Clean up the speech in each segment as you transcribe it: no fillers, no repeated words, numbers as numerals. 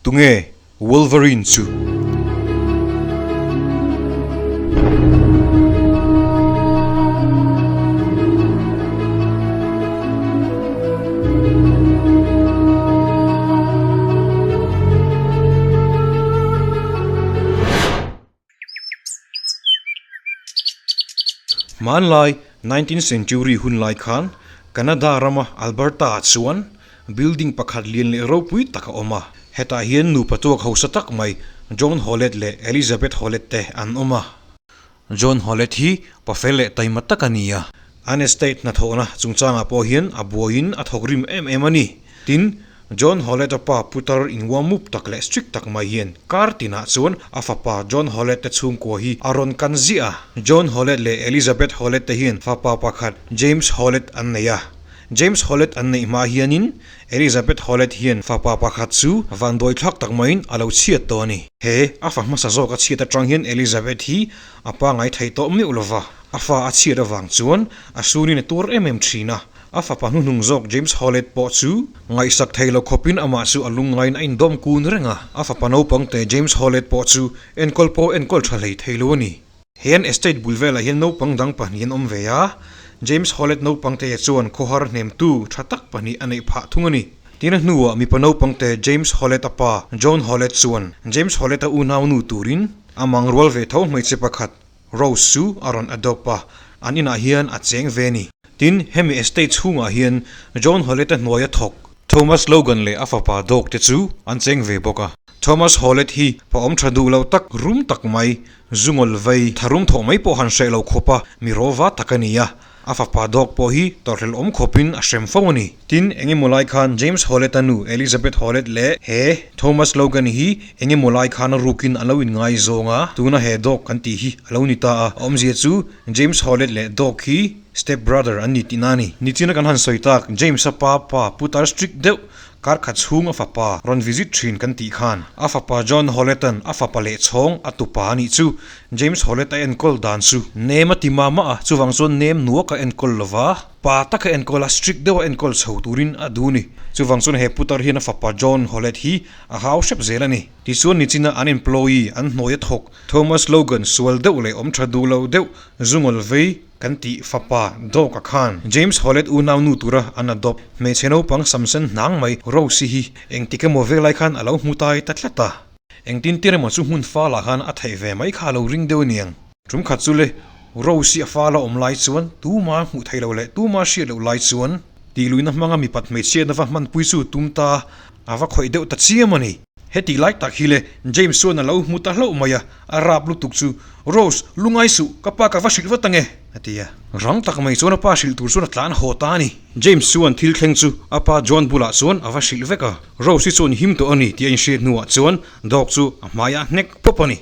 Tunge Wolverine chu? Hmanlai nineteenth century hun lai khan Canada rama Alberta ah chuan building pakhat lian leh ropui tak a awm a. Hetah hian nupa tuak hausa tak mai John Hawlett leh Elizabeth Hawlett te an awm a. John Hawlett hi pafel leh taima tak a ni a. An estate hnathawhna chungchangah pawh hian a buaiin a thawk rim em em a ni. Tin, John Hawlett-a pa putar invuamup tak leh strict tak mai hian kar tinah chuan a fapa John Hawlett te chhungkua hi a rawn kan ziah a. John Hawlett leh Elizabeth Hawlett te hian fapa pakhat James Hawlett an nei a. James Hawlett an neih hma hianin Elizabeth Hawlett hian fapa pakhat chu vanduai thlak tak maiin a lo chhiat tawh a ni. He a fa hmasa zawk a chhiat atang hian Elizabeth hi a pa ngai thei tawh meuh lova, a fa a chhiat avang chuan a sunin a tuar em em thin a. A fapa hnuhnung zawk James Hawlett pawh chu ngaihsak thei lo khawpin amah chu a lungngain a indawm kun reng a. A fapa naupang te James Hawlett pawh chu enkawl pawh enkawl tha hlei thei lo a ni. He an estate bul velah hian naupang dang pahnih an awm ve a, James Hawlett naupang te chuan khawhar hnemtu tha tak pahnih a neih phah thung a ni. Tin a hnuah mipa naupang te James Hawlett a pa John Hawlett chuan James Hawlett a unau nu turin a mangrual ve tho hmeichhe pakhat Rose chu a rawn adopt a, an inah hian a cheng ve a ni. Tin, hemi estate chhungah hian John Hawlett-a hnuaia thawk Thomas Logan leh a fapa Doug te chu an cheng ve bawk a. Thomas Hawlett hi pa awm tha duh lo tak, rum tak mai, zungawl vei, tharum thawh mai pawh han hreh lo khawpa mi rawva tak a ni a. A fapa Doug pawh hi tawrhhlelh awm khawpin a hrem fo a ni. Tin, engemaw lai khan James Hawlett-a nu Elizabeth Hawlett leh he Thomas Logan hi engemaw lai khan a rukin an lo inngaizawng a, tuna he Doug kan tih hi a lo ni ta a. A awmzia chu James Hawlett leh Doug hi step brother an ni tihna a ni. Nichina kan han sawi tak James-a pa pa putar strict deuh Kar khat chhung a fapa rawn visit thin kan tih khan a fapa John Hawlett-a'n a fapa leh chhawng a tupa a nih chu James Hawlett a enkawl dan chu nem a ti mah mah a, chuvang chuan nem nuak a enkawl lo va, pa taka enkawl a strict deuh a enkawl chho turin a duh ni. Chuvang chuan he putar hian a fapa John Hawlett hi a hau hrep zel a ni. Tichuan nichina an employee an hnuai a thawk Thomas Logan sual deuh leh awm tha duh lo deuh zungawl vei, Kan tih fapa Doug-a khan James Hawlett unau nu tura an adopt hmeichhe naupang samsen hnang mai Rose-i hi engtik emaw vek lai khan a lo hmu tai ta tlat a. Engtin tir emaw chu hmun falah khan a theih ve mai kha a lo ring deuh aniang. Tum khat chu le, Rose-i a fala awm lai chuan tuma hmuh theih loh leh tuma hriat loh lai chuan tihluihna hmanga mipat hmeichhiatna va hmanpui chu tum ta a va khawih deuh ta chiam a ni. Heti lai tak hi le James chuan a lo hmu ta hlauh mai a, a rap lutuk chu, Rose, lungai suh, ka pa ka va hrilh vat ange, a ti a. Rang tak mai chuan a pa hrilh tur chuan a tlan haw ta a ni. James chuan thil thleng chu a pa John bulah chuan a va hrilh vek a, Rose hi chuan him tawh a ni tih a inhriat hnuah chuan dog chu a hmaiah hnek pawp a ni.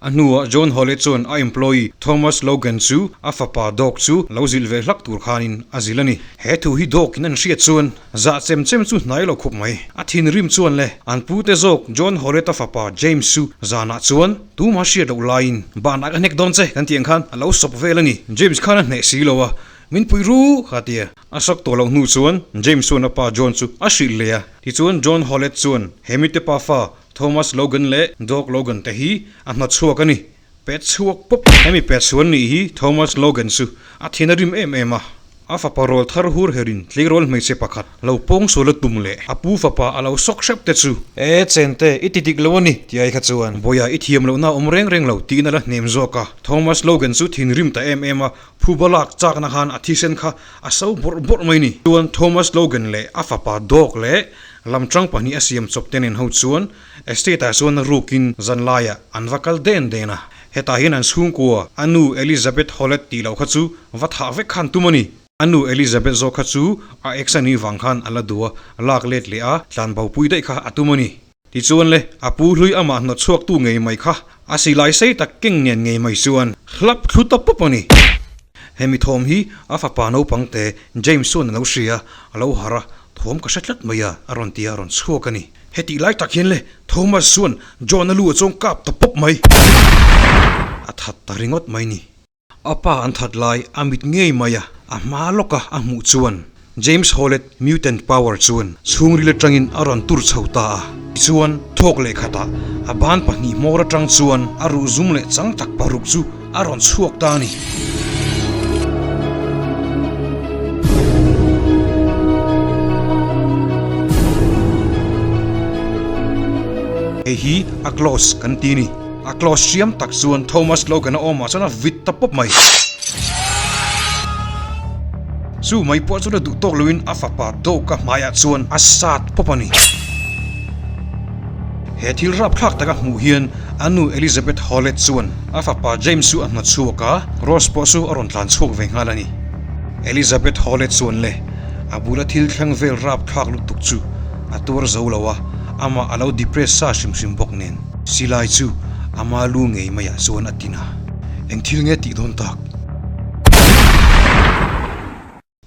A hnuah John Hawley chuan a employee Thomas Logan chu a fapa dog chu lo zilh ve hlak tur khanin a zilh a ni. He thu hi dog in an hriat chuan Zah chem chem chu hnai lo khup mai. A thinrim chuan le, an pute zawk John Hawlett-a fapa James chu zanah chuan tuma hriat loh laiin banah ka hnek dawn che kan tih ang khan a lo sawp vel a ni. James khan a hneh si lo a, min pui ru kha tia. A sak tawh loh hnu chuan James chuan a pa John chu a hrilh leh a. Tichuan John Hawlett chuan he mite pa fa Thomas Logan leh Doug Logan te hi a hnawtchhuak a ni. Pet chhuak pawp. Hemi pet suan nih hi Thomas Logan chu a thin a rim em em a. A fapa rawl thar hur herin tleirawl hmeichhe pakhat lo pawng sual a tum leh a pu fapa a lo sawk hrep te chu. E chente, i ti dik lo a ni, ti ai kha chuan Bawia i thiam lohna a awm reng reng lo tiin a la hnem zawk a. Thomas Logan chu thinrim ta em em a, phuba lak chakna khan a thisen kha a so bawrh bawrh mai ni. Chuan Thomas Logan leh a fapa Doug leh lamtang pahnih a siam chawp te nen ho chuan Estate ah chuan rukin zan laiah an va kal den den a, hetah hian an chhungkua a nu Elizabeth Hawlett tih loh kha chu va thah vek khan tum a ni. A nu Elizabeth zawk kha chu a ex a nih vang khan a la duh a, lak let leh a tlan bo pui daih kha a tum a ni. Tichuan le, a pu hlui amah hnawt chhuak tu ngei mai kha a silai sei tak keng nen ngei mai chuan hlap thlu ta pawp a ni. Hemi thawm hi a fapa naupang te James chuan a lo hria, a lo harh a, thawm ka hre tlat mai a, a rawn ti a, a rawn chhuak a ni. Hetih lai tak hian le Thomas chuan John-a lu a chawng kap ta pawp mai. A that ta ringawt mai ni. A pa an that lai a mit ngei mai a, a hma lawka a hmuh chuan. James Howlett mutant power chuan chhungril atangin a rawn tur chho ta a. Tichuan, thawk leh khatah a ban pahnih hmawr atang chuan a ruh zum leh chang tak paruk chu a rawn chhuak ta a ni. Hei hi a claws kan ti a ni. A claws hriam tak chuan Thomas Logan-a awmah chuan a vit ta pawp mai. Chu mai pawh chuan a duh tawk loin a fapa Doug-a hmaiah chuan a sat pawp a ni. He thil rapthlak taka hmuh hian a nu Elizabeth Howlett chuan a fapa James chu a hnawt chhuak a, Rose pawh chu a rawn tlan chhuak ve nghal a ni. Elizabeth Howlett chuan le a bula thil thleng vel rapthlak lutuk chu a tuar zo lo a, amah a lo depress sa hrim hrim bawk nen. Silai chu ama lu ngei maiah chuan a tin a, eng thil nge tih dawn tak?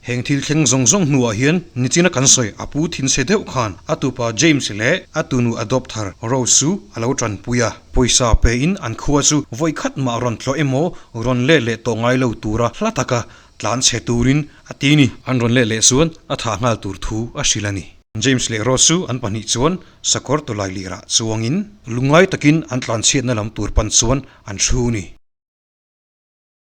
Heng thil thleng zawng zawng hnuah hian nichina kan sawi a pu thinchhe deuh khan a tupa James leh a tunu a dawp thar Rose chu a lo tanpui a. Pawisa pein an khua chu vawi khat mah rawn tlawh emaw rawn let leh tawh ngai lo tura hla taka tlan chhe turin a ti ni. An rawn let leh chuan a thah nghal tur thu a hrilh a ni. James leh Rose chu an pahnih chuan sakawr tawlai lirah chuangin lungngai takin an tlanchhiatna lam tur pan chuan an thu ni.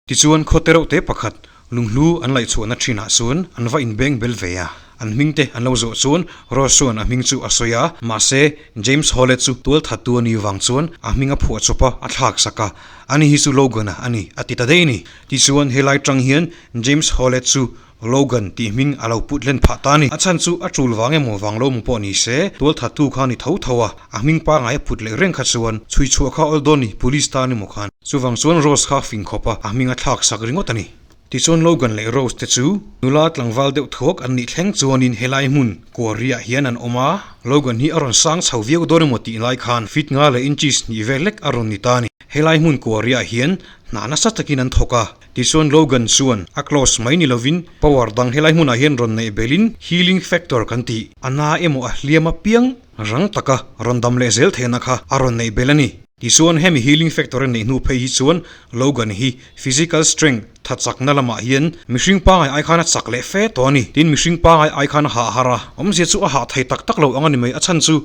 Tichuan khaw tereuh te pakhat lunghlu an laihchhuahna thinah chuan an va inbeng bel ve a, an hming te an lo zawh chuan Rose chuan a hming chu a sawi a, mahse James Howlett chu tualthattu a nih vang chuan a hming a phuah chawp a, a thlak sak a, ani hi chu Logan-a a ni a ti ta daih a ni. Tichuan helai tang hian James Howlett chu Logan tih hming a lo put len phah ta a ni. A chhan chu a tul vang emaw vang lo maw pawh ni se, tualthattu kha ni tho tho a, a hming pangai a put leh reng kha chuan chhui chhuah kha awl dawn ni, police ta ni maw khan. Chuvang chuan Rose kha fing khawp a, a hming a thlak sak ringawt a ni. Tichuan Logan leh Rose te chu nula tlangval deuh thuak an nih thleng chuanin helai hmun Quarry-ah hian an awm a, Logan hi a rawn sang chho viau dawn emaw tih lai khan feet nga leh inches hnih vel lek a rawn ni ta a ni. Helai hmun Quarry-ah hian hna nasa takin an thawk a. Tichuan Logan chuan a close mai ni lovin power dang helai hmunah hian rawn neih belhin healing factor kan tih a na emaw a hliam apiang rang taka rawn dam leh zel theihna kha a rawn neih bel a ni. Tichuan hemi healing factor a neih hnu phei hi chuan Logan hi physical strength tha chakna lamah hian mihring pangai ai khan a chak leh fe tawh a ni. Tin mihring pangai ai khan a hah har a, awmzia chu a hah thei tak tak lo ang a ni mai a chhan chu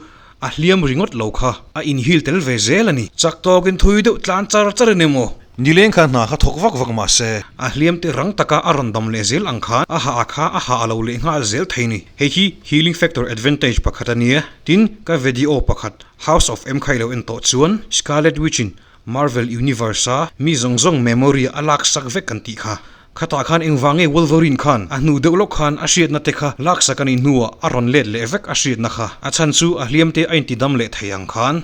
A hliam ringawt lo kha a inhil tel ve zel a ni. Chak tawkin thui deuh tlan char char in emaw? Nileng kha hna kha thawk vak vak mah se, a hliam te rang taka a rawn dam leh zel ang khan a hah a kha a hah a lo leh nghal zel thei ni. Hei hi healing factor advantage pakhat a nia. Tin, ka vedio pakhat House of M kha i lo en tawh chuan Scarlet Witch in Marvel Universe a mi zawng zawng memory a lak sak vek kan tih kha. Khatah khan engvang nge Wolverine khan a hnu deuh lawk khan a hriatna te kha lak sak a nih hnuah a rawn let leh vek a hriatna kha. A chhan chu a hliam te a inti dam leh thei ang khan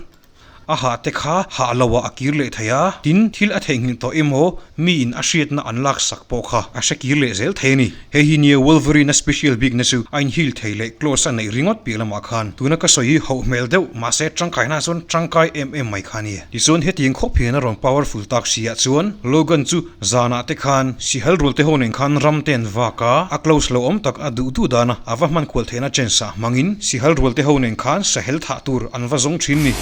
a hah te kha hah lo ah a kir leh thei a, tin thil a theihnghilh tawh emaw mi in a hriatna an lak sak pawh kha a hre kir leh zel thei a ni. Hei hi nia Wolverine a special bikna chu a inhil thei leh claws a neih ringawt piah lamah khan tuna ka sawi hi hoh hmel deuh mahse tangkaina chuan tangkai em em mai kha nia. Tichuan hetiang khawp hian a rawn powerful tak si ah chuan Logan chu zanah te khan sihal rual te ho nen khan ram te an vak a, a close lo awm tak a duh duh dana a va hman kual theihna chance ah hmangin sihal rual te ho nen khan sahel thah tur an va zawng thin ni.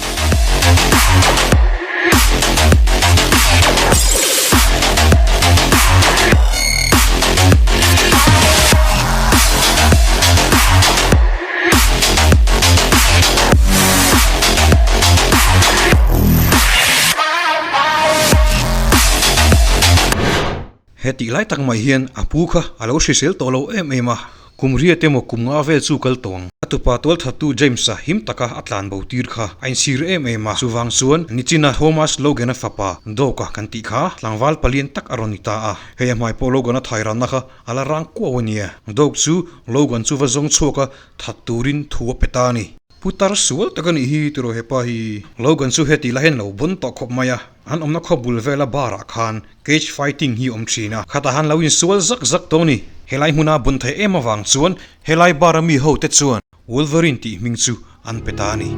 Hetih lai tak mai hian a pu kha a lo hrisel tawh lo em em a, kum riat emaw kum nga vel chu kal tawh ang. A tupa tualthattu James-a him taka a tlan bo tir kha a insir em em a, chuvang chuan nichina Thomas Logan-a fapa Doug-a kan tih kha tlangval palian tak a rawn ni ta a, hei a hmai pawh Logan-a thairanna kha a la rang kuau a nia. Doug chu Logan chu va zawng chhuak a, that turin thu a pe ta a ni. Putar sual tak a nih hi tiraw hepa hi. Logan chu heti la hian lo bawn tawh khawp mai a, an awmna khaw bul vela bar ah khan cage fighting hi awm thin a, khatah han lo insual zak zak tawh a ni. Helai hmuna bawn theih em avang chuan helai bar a mi ho te chuan Wolverine tih hming chu an pe ta a ni.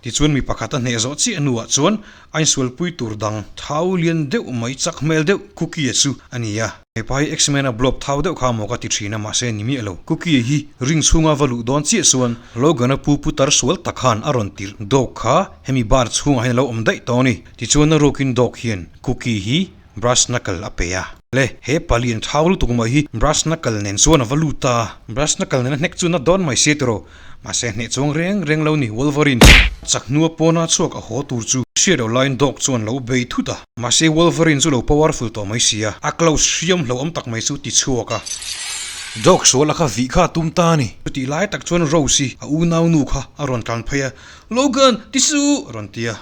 Tichuan mi pakhat a hneh zawh chiah hnuah chuan a insualpui tur dang thau lian deuh mai chak hmel deuh Cookie-a chu a ni a. Hepa hi X-Men a blob thau deuh kha maw ka ti thin a mahse ni miah lo. Cookie hi ring chhunga va luh dawn chiah chuan Logan-a pu putar sual tak khan a rawn tirh dawk kha hemi bar chhungah hian a lo awm daih tawh a ni. Tichuan a rukin dawk hian Cookie hi Brass knuckle a pe a. Le, he palian thau lutuk mai hi brass knuckle nen chuan a va lut a. Brass knuckle nena hnek chu na dawn mai sia tiraw. Mahse hneh chuang reng reng lo ni Wolverine. Chak hnua pawna chhuak a haw tur chu hriat lo laiin dog chuan lo bei thut a. Mahse Wolverine chu lo powerful tawh mai sia. A claws hriam hlo awm tak mai chu ti chhuak a. Dog sual a kha vih kha a tum ta a ni. Chutih lai tak chuan Rose hi a unau nu kha a rawn tlan phei a, Logan, ti suh! a rawn ti a.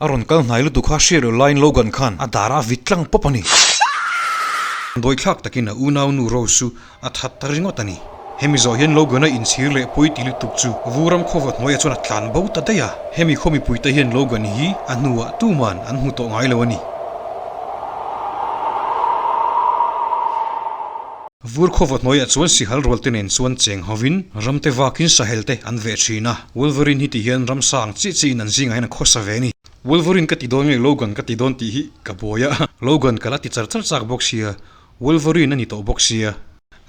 A rawn kal hnai lutuk kha hriat loh laiin Logan khan a dar a vit tlang pawp a ni. Dawithlak takin a unaunu Rose chu a that ta ringawt a ni. Hemi zawh hian Logan a inchhir leh pawi ti lutuk chu Vuram khawva hnuaiah chuan a tlan bo ta daih a. Hemi khaw mipuite hian Logan hi a hnuah tuman an hmu tawh ngai lo a ni. Vur khawva hnuaiah chuan sihal rualte nen chuan cheng hovin ramte vakin sahel te an veh thin a. Wolverine hi ti hian ram sang chiah chiahin an zingah hian a khawsa ve a ni. Wolverine ka ti dawn nge Logan ka ti dawn tih hi ka buai a, Logan ka la ti char char chak bawk sia, Wolverine a ni tawh bawk sia.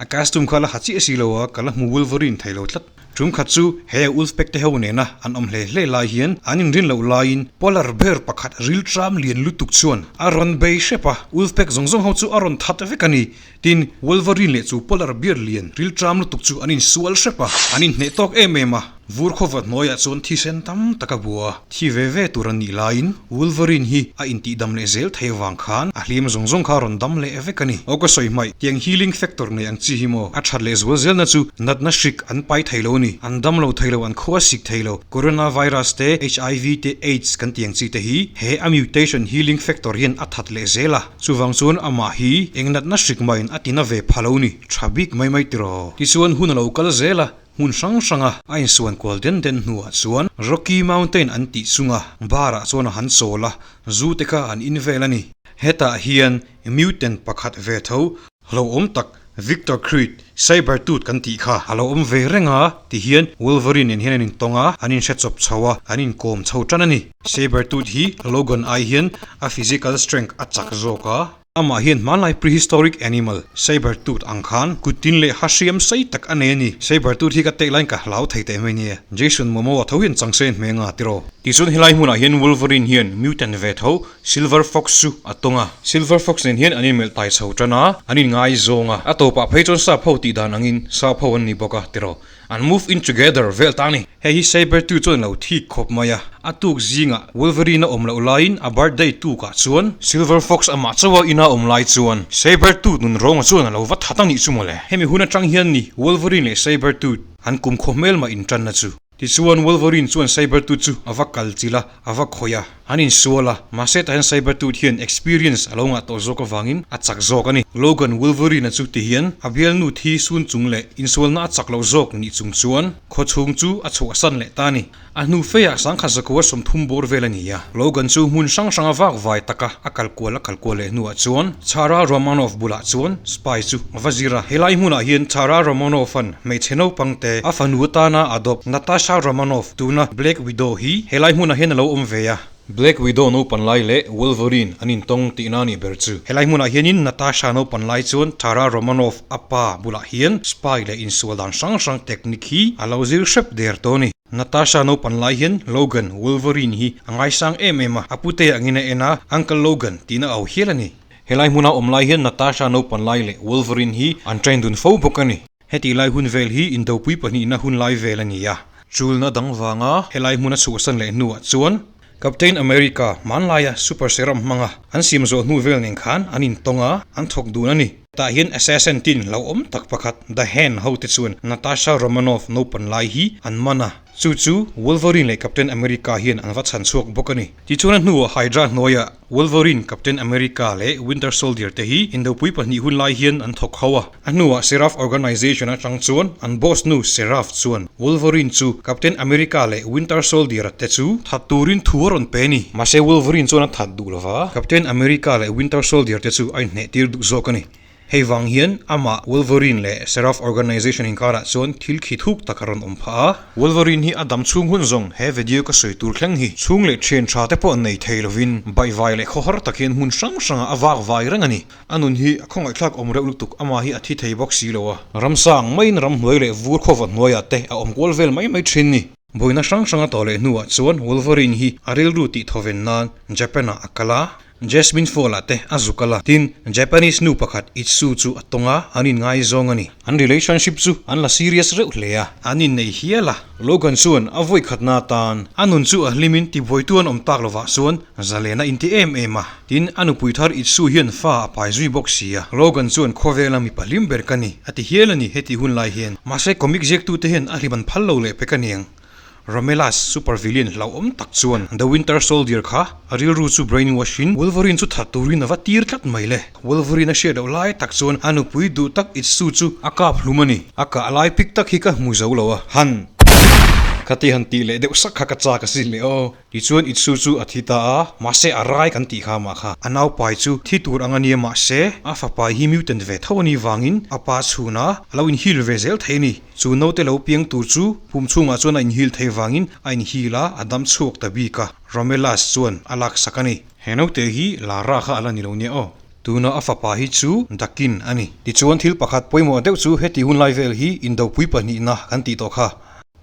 A costume kha la ha chiah si lo a, ka la hmu Wolverine thei lo tlat. Tum khat chu he Wolfpack te ho nena an awm hle hle lai hian an inrin loh laiin polar bear pakhat ril tram lian lutuk chuan a rawn bei hrep a, Wolfpack zawng zawng ho chu a rawn that vek a ni. Tin, Wolverine leh chu polar bear lian ril tram lutuk chu an insual hrep a, an inhneh tawk em em a. Vur khawva hnuaiah chuan thisen tam tak a bua a, thi ve ve tur an nih laiin Wolverine hi a intihdam leh zel thei avang khan a hliam zawng zawng kha a rawn dam leh vek a ni. Aw ka sawi hmaih, tiang healing factor nei ang chi hi maw a that leh zual zelna chu natna hrik an pai thei lo a ni. An dam lo thei lo, an khua sik thei lo. Coronavirus te, HIV te, AIDS kan ti ang chi te hi he a mutation healing factor hian a that leh zel a. Chuvang chuan amah hi eng natna hrik maiin a tina ve pha lo ni, tha bik mai mai tiraw? Tichuan hun a lo kal zel a, hmun hrang hranga a insuan kual den den hnuah chuan Rocky Mountain an tih chunga bar ah chuan a han chawl a, zu te kha an in vel a ni. Hetah hian mutant pakhat ve tho hlauhawm tak Victor Creed, Sabretooth kan tih kha a lo awm ve reng a, tihian Wolverine nen hian an intawng a, an inhre chawp chho a, an inkawm chho tan a ni. Sabretooth hi Logan ai hian a physical strength a chak zawk a. Amah hian hmanlai prehistoric animal Sabretooth ang khan kuttin leh ha hriam sei tak a nei a ni. Sabretooth hi ka tek laiin ka hlau thei teh mai nia. Jason Momoa tho hian chang se hmeng a tiraw. Tichuan helai hmunah hian Wolverine hian mutant ve tho Silver Fox chu a tawng a. Silver Fox nen hian an inmelh tai chho tan a, an inngaizawng a. A tawpah phei chuan sap ho tih dan angin sap ho an ni bawk a tiraw. An move in together vel ta a ni. Hei hi Sabretooth chuan a lo thik khawp mai a. A tuk zingah Wolverine a awm loh laiin a birthday tukah chuan Silver Fox amah chauha ina awm lai chuan Sabretooth nun rawnga chuan a lo va that a nih chu mawle. Hemi hun atang hian ni Wolverine leh Sabretooth an kumkhaw hmelmah intanna chu. Tichuan Wolverine chuan Sabretooth chu a va kal chilh a, a va khawih a, an insual a, mahse tah hian Sabretooth hian experience a lo ngah tawh zawk avangin a chak zawk a ni. Logan Wolverine-a chu tihian a bialnu thi sun chung leh insualna a chak loh zawk nih chung chuan khaw chhung chu a chhuahsan leh ta a ni. A hnu feiah sangkhat zakua 30 bawr vel a ni a, Logan chu hmun hrang hranga vak vai taka a kal kual a kal kual leh hnuah chuan Chara Romanoff bulah chuan spy chu a va zir a. Helai hmunah hian Chara Romanoff-a'n Hmeichhe naupang te a fanu atana a dawp Natasha Romanoff tuna Black Widow hi helai hmunah hian a lo awm ve a. Black Widow naupan lai leh Wolverine an intawng tihna a nih ber chu. Helai hmunah hianin Natasha naupan lai chuan Tara Romanoff a pa bulah hian spy leh insual dan hrang hrang technique hi a lo zir hrep der tawh a ni. Natasha naupan lai hian Logan, Wolverine hi a ngaisang em em a, a pute angin a en a, Uncle Logan tiin a au hial a ni. Helai hmuna awm lai hian Natasha naupan lai leh Wolverine hi an train dun fo bawk a ni. Heti lai hun vel hi indopui pahnihna hun lai vel a ni a. Chulna dang vanga helai hmuna chhuahsan leh hnuah chuan Captain America hmanlaia super serum hmanga an siam zawh hnu vel nen khan an intawng a, an thawk dun a ni. Tah hian Assassin tin hlauhawm tak pakhat The Hand hote chuan Natasha Romanoff naupan lai hi an man a. Chu chu Wolverine leh Captain America hian an va chhan chhuak bawk a ni. Tichuan a hnuah Hydra hnuaiah Wolverine, Captain America leh Winter Soldier te hi indopui pahnih hun lai hian an thawk ho a. A hnuah Seraph Organization atang chuan an boss nu Seraph chuan Wolverine chu Captain America leh Winter Soldier te chu that turin thu a rawn pe a ni. Mahse Wolverine chuan a that duh lova, Captain America leh Winter Soldier te chu a inhneh tir duh zawk a ni. Hei vang hian amah Wolverine leh Seraph Organization inkarah chuan thil khi thuk tak a rawn awm phah a. Wolverine hi a dam chhung hun zawng he video ka sawi tur thleng hi chhung leh thian tha te pawh nei thei lovin baihvai leh khawhar tak hian hmun hrang hrangah a vak vai reng a ni. A nun hi a khawngaihthlak awm reuh lutuk amah hi a thi thei bawk si lo a. Ramsa ang maiin ramhnuai leh vur khawva hnuaiah te a awm kual vel mai mai thin ni. Buaina hrang hrang a tawh leh hnuah chuan Wolverine hi a rilru tih thawven nan Japan-ah a kal a, Jasmine Fall-ah te a zuk a la. Tin, Japanese nu pakhat Itsu chu a tawng a, an inngaizawng a ni. An relationship chu an la serious reuh hle a, an innei hial a. Logan chuan a vawi khatna atan a nun chu a hlimin tibuaitu an awm tak lovah chuan zalen a inti em em a. Tin, a nupui thar Itsu hian fa a pai zui bawk si a. Logan chuan khawvela mipa hlim ber ka ni, a ti hial a ni heti hun lai hian. Mahse comic ziaktute hian a hlim an phal lo leh pek a niang. Romela's super villain hlauhawm tak chuan The Winter Soldier kha a rilru chu brainwash in Wolverine chu that turin a va tir tlat mai le. Wolverine a hriat loh lai tak chuan a nupui duh tak Itsu chu a kap hlum a ni. A kah lai pik tak hi ka hmu zo lo a, han khati han tih leh deuh sak kha ka chak asin le aw. Tichuan Itsu chu a thi ta a, mahse a rai kan tih kha mah kha. A naupai chu thi tur ang a nia mahse a fapa hi mutant ve tho a nih vangin a pa chhunah a lo inhil ve zel thei a ni. Chu naute lo piang tur chu pum chhungah chuan a inhil thei vangin a inhil a, a dam chhuak ta bik a, Romelas chuan a laksak a ni. He naute hi Lara kha a la ni lo nia aw. Tuna a fapa hi chu Dakin a ni. Tichuan thil pakhat pawimawh deuh chu heti hunlai vel hi indopui pahnihna kan tih tawh kha.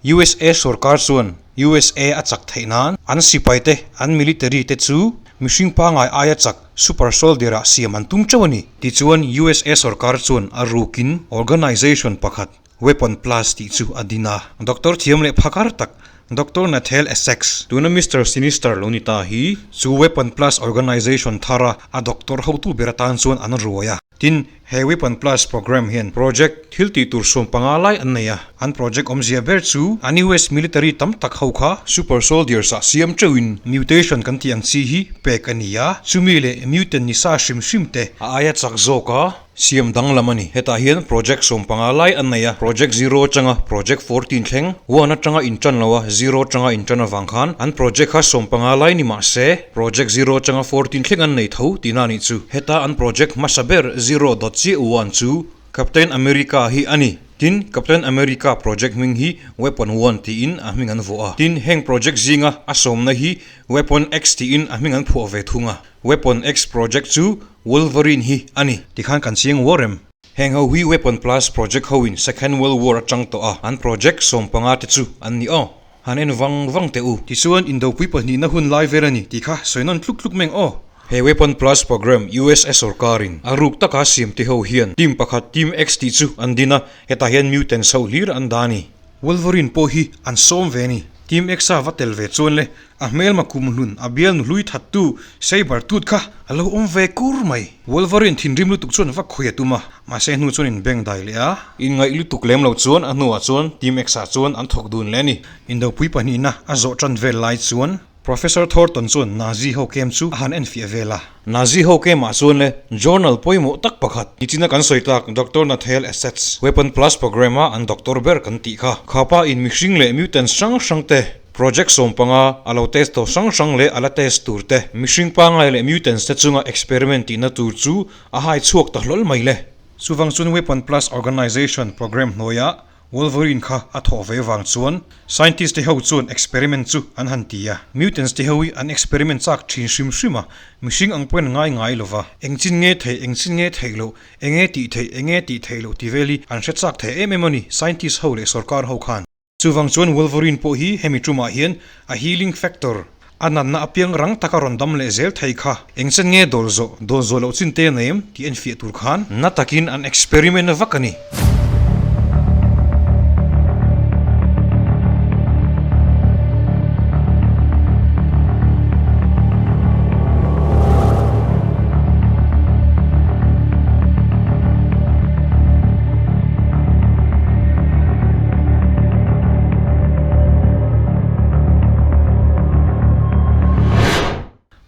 USA sorkar chuan USA a chak theih nan an sipai te, an military te chu mihring pangai aia chak super soldier ah siam an tum teuh a ni. Tichuan USA sorkar chuan a rukin organization pakhat Weapon Plus tih chu a din a. Doctor thiam leh phakar tak Doctor Nathel Essex, tuna Mister Sinister lo ni ta hi chu Weapon Plus organization thara a doctor hotu ber atan chuan an ruai a. Tin, he Weapon Plus program hian project thil tih tur 15 lai an nei a, an project awmzia ber chu an US military tam tak ho kha super soldiers ah siam teuhin mutation kan tih ang chi hi pek a ni a, chumi leh mutant ni sa hrim hrim te a aia chak zawk a siam danglam a ni. Hetah hian project 15 lai an nei a, project zero atanga project 14 thleng, one atanga intan lo a zero atanga intan avang khan an project kha 15 lai ni mah se, Project zero atanga 14 thleng an nei tho tihna a nih chu. Heta an project hmasa ber zero dot chiah one chu Captain America hi a ni. Tin, Captain America project hming hi Weapon one tiin a hming an vuah a. Tin, heng project zinga a sawmna hi Weapon X tiin a hming an phuah ve thung a. Weapon X project chu Wolverine hi a ni. Tikhan kan chiang uar em? Heng ho hi Weapon Plus project hoin Second World War atang tawh a an project 15 te chu an ni aw. Han en vang vang teh u. Tichuan, Indopui pahnihna hun lai vel a ni tih kha sawi nawn tluk tluk meng aw. He Weapon Plus Program USA sorkarin a ruk taka siam te ho hian team pakhat Team X tih chu an din a, hetah hian mutants ho hlir an dah a ni. Wolverine pawh hi an sawm ve a ni. Team X-a va tel ve chuan le A hmelma kumhlun a bialnu hlui thattu Saber tut kha a lo awm ve kur mai. Wolverine thinrim lutuk chuan va khawi a tum a, mahse hnu chuan in beng dai leh a. Inngaih lutuk lem lo chuan a hnuah chuan Team X ah chuan an thawk dun leh a ni. Indopui pahnihna a zawh tan vel lai chuan Professor Thornton chuan Nazi ho kem chu a han enfiah vel a. Nazi ho kemah chuan le journal pawimawh tak pakhat nichina kan sawi tak Doctor Nathel Assets Weapon Plus Program-a an doctor ber kan tih kha. Khapa in mihring leh mutants hrang hrang te Project 15 a lo test tawh hrang hrang leh a la test tur te, mihring pangngai leh mutants te chunga experiment tihna tur chu a hai chhuak ta hlawl mai le. Chuvang chuan Weapon Plus Organization program hnuaiah Wolverine kha a thawh ve vang chuan scientist te ho chuan experiment chu an han ti a. Mutants te ho hi an experiment chak thin hrim hrim a, mihring ang pawhin an ngai ngai lo va. Engchin nge theih, engchin nge theih loh, enge tih theih, enge tih theih loh ti vel hi an hre chak thei em em a ni, scientist ho leh sorkar ho khan. Chuvang chuan Wolverine pawh hi hemi tumah hian a healing factor, a natna apiang rang taka rawn dam leh zel thei kha engchen nge dawl zawh, dawl zawh loh chin te a nei em tih enfiah tur khan na takin an experiment vak a ni.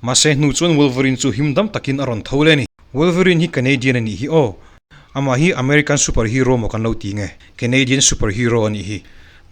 Mahse hnu chuan Wolverine chu him dam takin a rawn tho le a ni. Wolverine hi Canadian a nih hi aw. Amah hi American super hero maw kan lo ti nge? Canadian super hero a nih hi.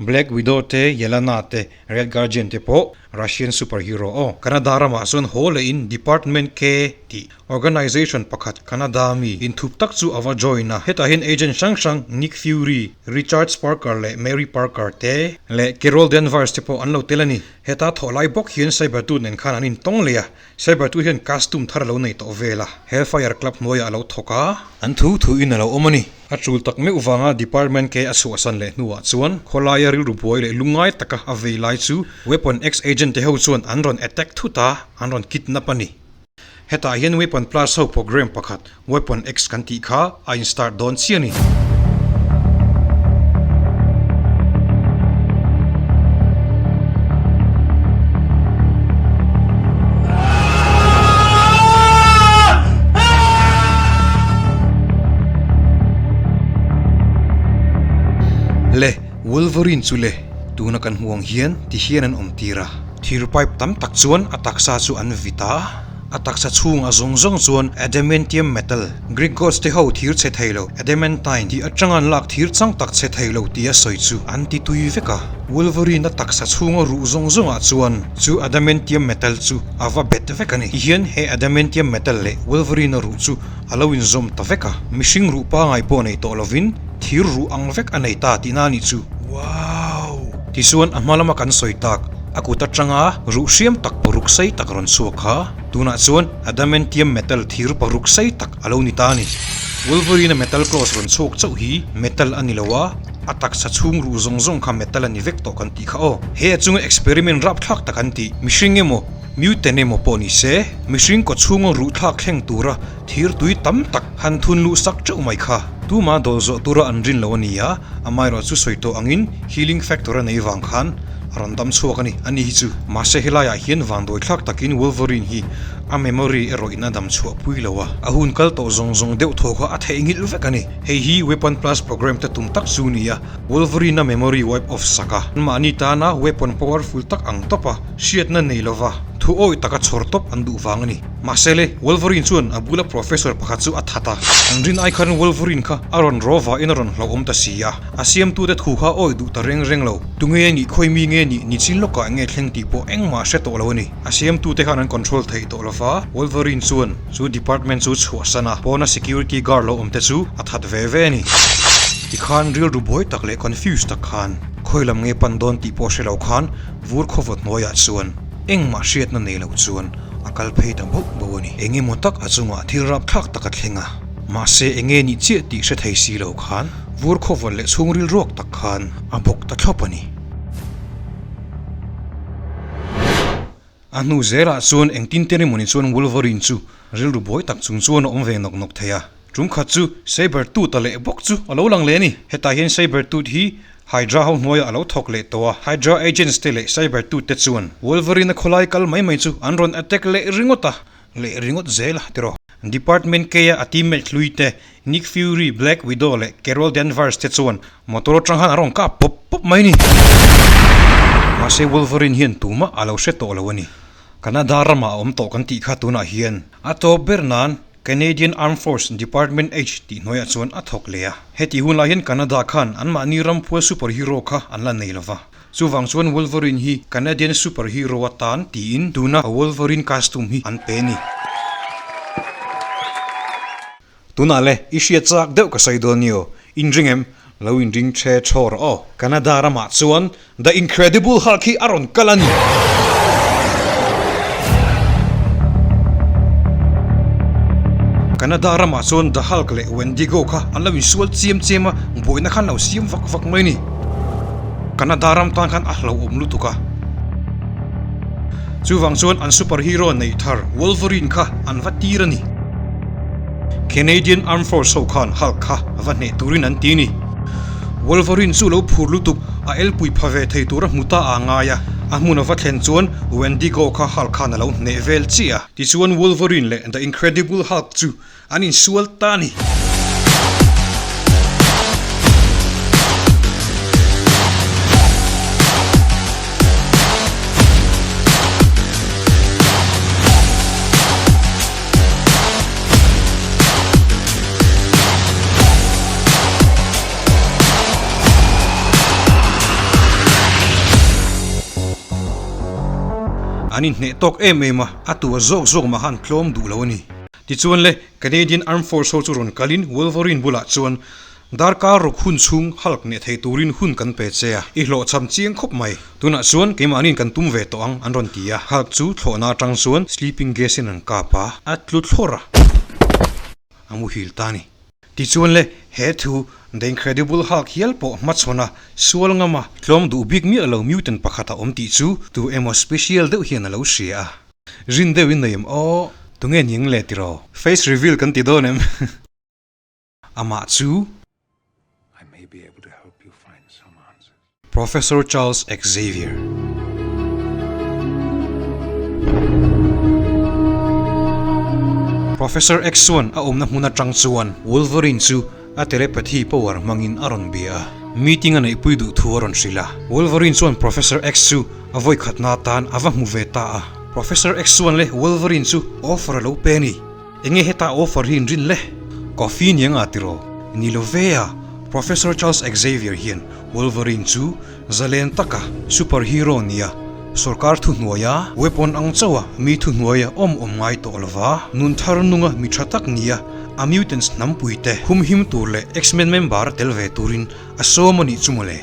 Black Widow te, Yelena te, Red Guardian te pawh Russian superhero aw. Canada ramah chuan haw lehin Department K tih Organization pakhat Canada mi inthup tak chu a va join a. Hetah hian agent hrang hrang Nick Fury, Richard Parker leh Mary Parker te leh Carol Danvers te pawh an lo tel a ni. Heta thawh lai bawk hian Sabretooth nen khan an intawng leh a, Sabretooth hian costume thar a lo nei tawh vel a, Hellfire Club hnuaiah a lo thawk a. An thu thu in a lo awm a ni. A tul tak meuh vanga Department ke a chhuahsan leh hnuah chuan khawlaia rilru buai leh lungngai taka a vei lai chu Weapon X agent te ho chuan an rawn attack thut a, an rawn kidnap a ni. Hetah hian Weapon Plus ho program pakhat Weapon X kan tih kha a in start dawn chiah a ni. Le, Wolverine chu le, tuna kan hmuh ang hian ti hian an awm tir a. Thir pipe tam tak chuan a taksa chu an vit a, a taksa chhung a zawng zawng chuan adamantium metal, Greek gods te ho thir chhe thei lo, adamantine tih atanga an lak thir chang tak chhe thei lo tia sawi chu an ti tui vek a. Wolverine a taksa chhunga ruh zawng zawngah chuan chu adamantium metal chu a va bet vek a ni. Tihian he adamantium metal leh Wolverine a ruh chu a lo inzawm ta vek a, mihring ruh pangai pawh nei tawh lovin thir ruh ang vek a nei ta tihna a nih chu. Wow! Tichuan a hma lama kan sawi tak, a kut atanga ruh hriam tak paruk sei tak rawn chhuak kha tunah chuan adamantium metal thir paruk sei tak a lo ni ta a ni. Wolverine a metal claws rawn chhuak chauh hi metal a ni lo a, A taksa chhung ruh zawng zawng kha metal a ni vek tawh kan tih kha aw. He a chunga experiment rapthlak tak an tih, mihring emaw, mutant emaw pawh ni se, mihring kaw chhunga ruh thlak thleng tura thir tui tam tak han thun luh sak teuh mai kha. Tuma dawl zawh tura an rin lo a ni a, amaherawh chu sawi tawh angin healing factor a nei vang khan a rawn dam chhuak a ni, a ni hi chu. Mahse helaiah hian vanduai thlak takin Wolverine hi a memory erawh in a dam chhuah pui lo a, a hun kal tawh zawng zawng deuh thaw kha a theihnghilh vek a ni. Hei hi Weapon Plus program te tum tak chu ni a, Wolverine-a memory wipe off sak a, mahni tana weapon powerful tak ang tawp a, hriatna nei lova thu awih taka chhawr tawp an duh vang a ni. Mahse le, Wolverine chuan a bula professor pakhat chu a that a, an rin ai khan Wolverine kha a rawn raw vahin a rawn hlauhawm ta si a, a siamtute thu kha awih duh ta reng reng lo. Tunge a nih, khawi mi nge nih, nichin lawkah eng nge thleng tih pawh engmah hre tawh lo a ni. A siamtute khan an control theih tawh lova, Wolverine chuan chu department chu chhuahsan a, pawna security guard lo awm te chu a that ve ve a ni. Tikhan rilru buai tak leh confused tak khan khawi lam nge pan dawn tih pawh hre lo khan vur khawvawt hnuaiah chuan engmah hriatna nei lo chuan a kal phei ta bauh bauh a ni. Eng emaw tak a chungah thil rapthlak tak a thleng a, mahse eng nge nih chiah tih hre thei si lo khan vur khawvawt leh chhungril ruak tak khan a bawk ta thlawp a ni. A hnu zelah chuan engtin te emaw ni chuan Wolverine chu rilru buai tak chung chuan a awm ve nawk nawk thei a. Tum khat chu Sabretooth a leh bawk chu a lo lang leh a ni. Hetah hian Sabretooth hi Hydra ho hnuaiah a lo thawk leh tawh a. Hydra agents te leh Sabretooth te chuan Wolverine a khawlai kal mai mai chu an rawn attack leh ringawt a, leh ringawt zel a tiraw. Department K-a a teammate hlui te Nick Fury, Black Widow leh Carol Danvers te chuan motor atang khan an rawn kap pawp pawp mai a ni. Mahse Wolverine hian tumah a lo hre tawh lo a ni. Canada ramah a awm tawh kan tih kha tunah hian a tawp ber nan Canadian Armed Force Department H tih hnuaiah chuan a thawk leh a. Heti hun lai hian Canada khan anmahni rampual superhero kha an la nei lova. Chuvang chuan Wolverine hi Canadian superhero atan tiin tuna Wolverine costume hi an pe a ni. Tunah le, i hriat chak deuh ka sawi dawn nio, inring em? Lo inring the thaw rawh aw. Canada ramah chuan The Incredible Hulk hi a rawn kal a ni. Canada ramah chuan The Hulk leh Wendigo kha an lo insual chiam chiam a, buaina kha an lo siam vak vak mai a ni. Canada ram tan khan a hlauhawm lutuk a. Chuvang chuan an superhero neih thar Wolverine kha an va tir a ni. Canadian Armed Force ho khan Hulk kha va hneh turin an ti a ni. Wolverine chu lo phur lutuk a elpui pha ve thei tura hmu ta a ngai a, a hmun a va thlen chuan Wendigo kha Hulk khan a lo hneh vel chiah a. Tichuan Wolverine leh The Incredible Hulk chu An insual ta a ni. An inhneh tawk em em a, a tua zawk zawk mah kha an tlawm duh lo a ni. Tichuan le, Canadian Armed Force ho chu rawn kalin Wolverine bulah chuan darkar ruk hun chhung Hulk neh thei turin hun kan pe che a, i hlawhchham chiang khawp mai. Tunah chuan keimahniin kan tum ve tawh ang an rawn ti a, Hulk chu thlawhna atang chuan sleeping gas in an kap a, a tlu thlawr a, a muhil ta a ni. Tichuan le, he thu The Incredible Hulk hial pawh hmachhawn a, sual ngam a, tlawm duh bik miah lo mutant pakhat a awm tih chu tu emaw special deuh hian a lo hria a. Rin deuh in nei em aw? Tunge ning le tiraw? Face reveal kan ti dawn em? Amah chu. I may be able to help you find some answers. Professor Charles Xavier. Professor X chuan a awmna hmun atang chuan Wolverine chu a telepathy power hmangin a rawn bia a, meeting a neihpui duh thu a rawn hrilh a. Wolverine chuan Professor X chu a vawikhatna atan a va hmu ve ta a. Professor X chuan le Wolverine chu offer a lo pe a ni. Enge heta offer hi in rin le? Coffee ni anga tiraw? Ni lo ve a, Professor Charles Xavier hian Wolverine chu zalen taka super hero nia sorkar thuhnuaia weapon ang chauha mi thuhnuaia awm awm ngai tawh lova, nun thar nunga mi tha tak nia a mutants hnampuite humhim tur leh X-Men member a tel ve turin A sawm a nih chu mawle.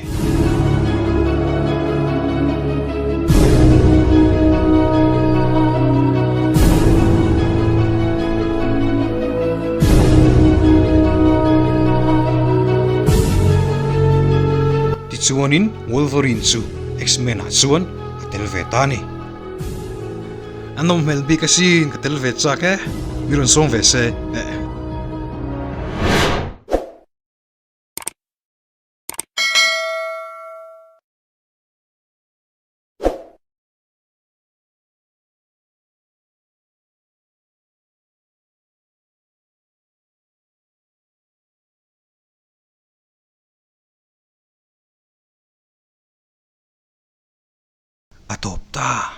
Tichuanin Wolverine chu X-Men ah chuan a tel ve ta a ni. A nawm hmel bik asin ka tel ve chak e, mi rawn sawm ve se eh. A tawp ta.